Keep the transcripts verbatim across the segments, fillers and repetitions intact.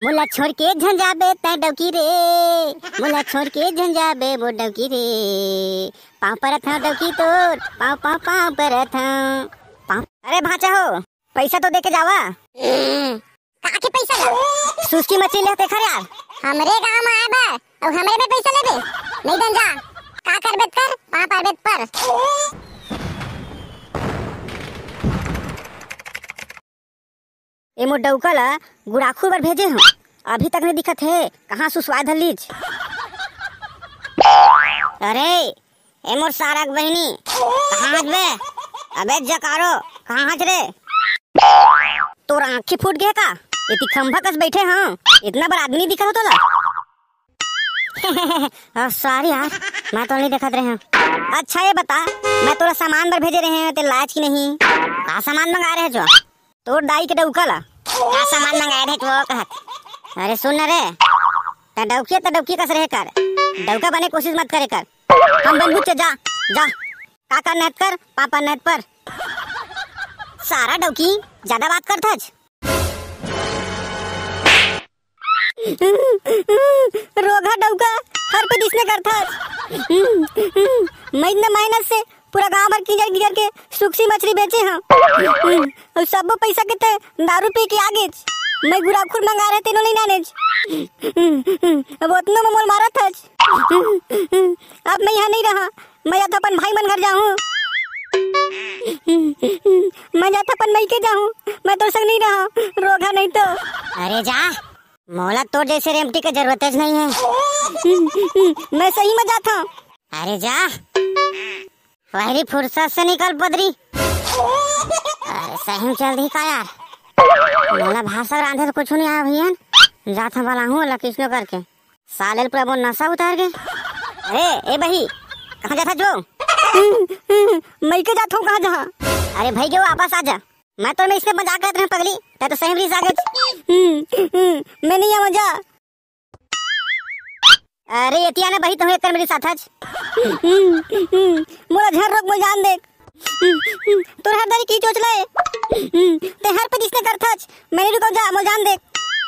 मोला छोड़ के झन जाबे तैं डौकी रे, मोला छोड़ के झन जाबे वो डौकी रे। पाँव परत हँव डौकी तोर, पाँव, पाँव, पाँव परत हँव। पाँव। अरे भाँचा हो, पैसा तो दे के जावा। काके पैसा ला? सुसकी मछली ले तेखर यार। हमरे गाँव में आए बर, अउ हमरे में पैसा लेबे? नहीं दन जा। का करबे त कर, पाँव परबे त पर। ए मोर डौका ला गुड़ाखू बर भेजे हँव, अभी तक नहीं दिखत हे, कहाँ सुसवाए धर लीच। अरे, ए मोर सारा के बहिनी, कहाँ हच बे? अबे जकारो, कहाँ हच रे? तोर आँखी फूट गे का? एती खंभा कस बैठे हँव, इतना बड़ आदमी दिखत हो तोला? हाँ, सॉरी यार, मैं तो नहीं देखत रहे हँव। अच्छा ये बता, मैं तोला सामान बर भेजे रहे हँव, ते लायच कि नहीं? का सामान मंगाए रहे जो? तोर दाई के डौका ला। का सामान मंगाए रहे वो कहत? अरे सुन न रे, त डौकी त डौकी कस रहे कर, डौका बने कोशिश मत करे कर। हम बनबू ते जा, जा। का करना है कर, पापा नहीं पर। सारा डौकी, ज्यादा बात करथच। रोगहा डौका, हर पे दिसने करथच। महीना मेहनत से पूरा गांव भर किंजर किंजर के सुकसी मछली बेचे हँव। अउ सब्बो पैसा के ते दारू पी के आगेच। मैं गुड़ाखू मंगाए रहे तेनो नहीं नानेच। अब ओतनो में मोल मारत हच। अब मैं यहाँ नहीं रहा, मैं या तो अपन भाई मन घर जाहूँ। मैं जात अपन मइके जाहूँ, मैं तोर संग नहीं रहा, रोगहा नहीं तो। अरे जा, मोला तोर जैसे रेमटी के जरूरत नहीं है। मैं सही में जात हँव। अरे जा, वहरी फुरसत से निकल पदरी। अरे सही में चल दी का यार? मोला भात साग रांधे तो कुछ नहीं आया भैया। जात हँव बलाहूँ ला किसनो करके। साले ल पूरा मोर नशा उतार गे। अरे, ए बही, कहाँ जात हच वो? मइके जात हँव, कहाँ जहाँ? अरे भाई, के वो वापस आ जा। मैं तो मैं इसने मजाक करत रहे पगली, तैं तो सही में रिस आ गए। मैं नहीं आवा जा। अरे, एती आना बही, तुम्हें एक मेरे साथ हच। मोला झन रोक, मोला जान दे। तोर हर दारी की चोचला ए। ते हर पे जिसने करथच, मैं नहीं रुकव जा, मोला जान दे।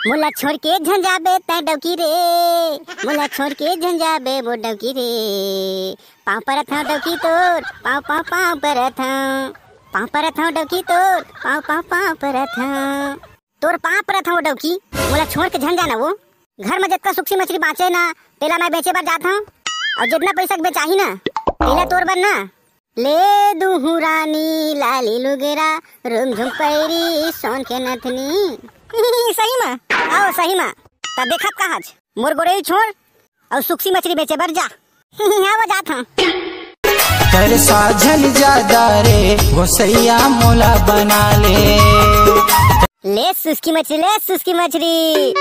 मोला छोड़ के झन जाबे तैं डौकी रे, मोला छोड़ के झन जाबे वो डौकी रे। पाँव परत हँव डौकी तोर, पाँव, पाँव, पाँव परत हँव। पाँव परत हँव डौकी तोर, पाँव, पाँव, पाँव परत हँव। तोर पाँव परत हँव डौकी, मोला छोड़ के झन जाना वो। घर में जतका सुकसी मछली बाँचे ना, तेला मैं बेचे बर जात हँव। अउ जितना पैसा के बेचाही ना, तेला तोर बर ना। ले दूहूँ रानी लाली लुगेरा, रुमझुम पैरी सोन के नथनी। सही में? आओ सही में। त देखत कहाँ हच? मोर गोड़े छोड़ अउ सुकसी मछली बेचे बर जा। हाँ, वो जात हँव। कर साजन ज्यादा रे, गोसैया मोला बना ले। ले सुसकी मछली, ले सुसकी मछली।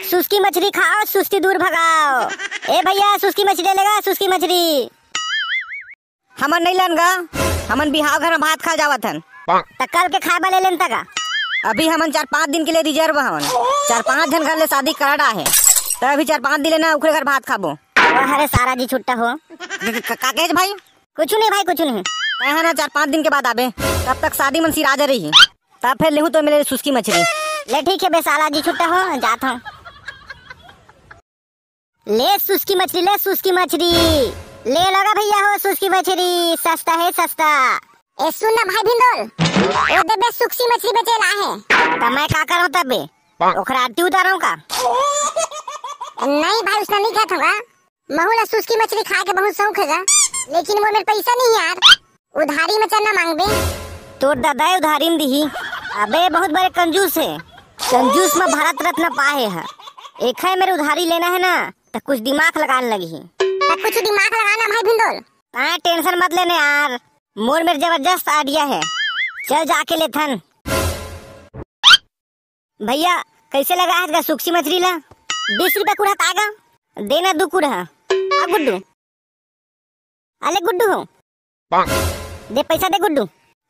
सुसकी मछली खाओ, सुस्ती दूर भगाओ। ए भैया, सुसकी मछली लेगा, सुसकी मछली। हमन नहीं लन गा, हमन बिहाव घर में भात खा जावत हन। त कल के खाए बर ले लेन त का? अभी हमन चार पाँच दिन के लिए रिजर्व हवन। चार पाँच झन घर ले शादी करा डाहे, त अभी चार पाँच दिन ले ना उखरे घर भात खाबो। वाह रे सारा जी छुट्टा हो। क-, क-, का कहेच भाई? कुछ नहीं भाई, कुछ नहीं। तैं ह ना चार पाँच दिन के बाद आबे, तब तक शादी मन सिराजे रही, तब फिर लेहूँ तो मिले सुसकी मछली। ले ठीक है बे साला जी छुट्टा हो, जात हँव। ले सुसकी मछली, ले सुसकी मछली। ले लगा भैया हो सुसकी मछली, सस्ता है सस्ता। ए सुन ना भाई भिंदोल, ओ दे बे सुकसी मछली बेचे ला है। त मैं का करँव तब बे? ओखर आरती उतारँव का? नहीं भाई, उसने नहीं कहत होगा। महू ला सुसकी मछली खाए के बहुत शौक है गा, लेकिन वो मेरे पैसा नहीं यार। उधारी में चना मांगबे। तोर दादा उधारी में दिही। अबे बहुत बड़े कंजूस है। कंजूस में भारत रत्न पाए है। एक है मेरे उधारी लेना है ना, त कुछ दिमाग लगाने लगी। त कुछ दिमाग लगाना भाई भिंदोल। हाँ, टेंशन मत लेने यार, मोर मेर जबरदस्त आइडिया है। चल जाके लेथन। भैया, कैसे लगा है सुकसी मछली ला? बीस रुपया कुड़ा तागा। देना दू कुड़ा। आ गुड्डू। अले गुड्डू हो। दे पैसा दे गुड्डू।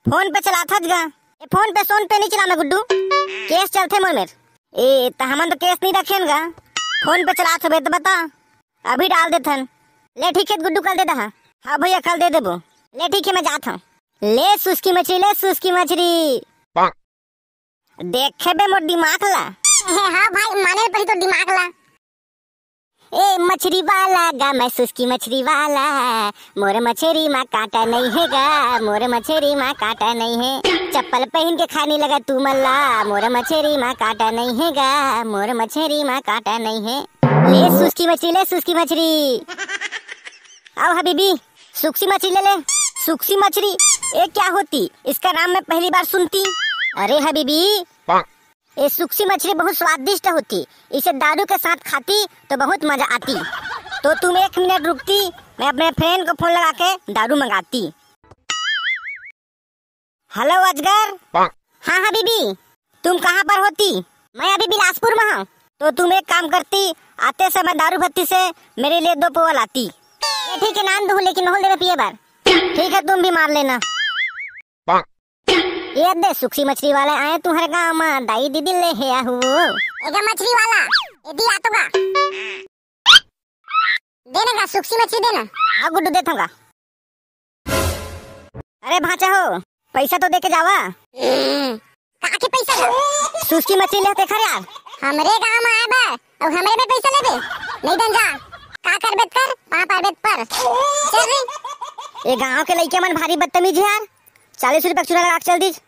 फोन पे चलात हस गा। ए, फोन पे सोन पे नहीं चला मैं गुड्डू। केस चलथे मोर मेर। ए, त हमन तो केस नहीं रखेन गा। फोन पे चलात हबे त बता। अभी डाल देथन। ले ठीक है गुड्डू, कल दे दहा। हाँ भैया, कल दे देबो। ले ठीक है, मैं जात हूँ। ले सुसकी मछली, ले सुसकी मछली। देखे बे मोर दिमाग ला। हाँ भाई, माने ल पड़ी तो दिमाग ला। ए मछरी वाला गा, मैं सुस्की मछरी वाला, मोर मछरी मा कांटा नहीं है गा, मोर मछरी मा कांटा नहीं है। चप्पल पहन के खाने लगा तू मल्ला, मोर मछरी मा कांटा नहीं है गा, मोर मछरी मा कांटा नहीं है। ले सुस्की मछरी, ले सुस्की मछरी। आओ हबीबी, सुक्सी मछली ले ले। सुक्सी मछली? ये क्या होती? इसका नाम मैं पहली बार सुनती। अरे हबीबी, ये सुक्सी मछली बहुत स्वादिष्ट होती, इसे दारू के साथ खाती तो बहुत मजा आती। तो तुम एक मिनट रुकती, मैं अपने फ्रेंड को फोन लगा के दारू मंगाती। हेलो अजगर। हाँ हबीबी, तुम कहाँ पर होती? मैं अभी बिलासपुर में हूँ। तो तुम एक काम करती, आते समय दारू भट्टी से मेरे लिए दो पौवा लाती। ये ठीक है, नान दूँ, लेकिन महूल देवे पिए बार। ठीक है, तुम भी मार लेना। ये दे, सुक्सी मछली वाले आए तुम्हारे गाँव में, दाई दीदी ले हे आहू। एगा मछली वाला, ये दी आ तो गा। देना गा, सुक्सी मछली देना। हाँ गुड्डू, दे थंगा। अरे भांचा हो, पैसा तो दे के जावा। हम्म, का के पैसा ला? सुक्सी मछली ले तेखर यार। हमरे गांव में आए बा, अब हमरे में पैसा लेबे? नहीं दन जा। का करबे त कर, पाँव परबे त पर। चल रे। ये गांव के लइके मन भारी बदतमीज हे यार। चालीस रुपया के चूना लगा के चल दीज।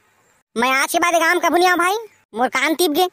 मैं आज के बाद ये गांव में कभू नहीं आऊँ भाई, मोर कान तीप गे।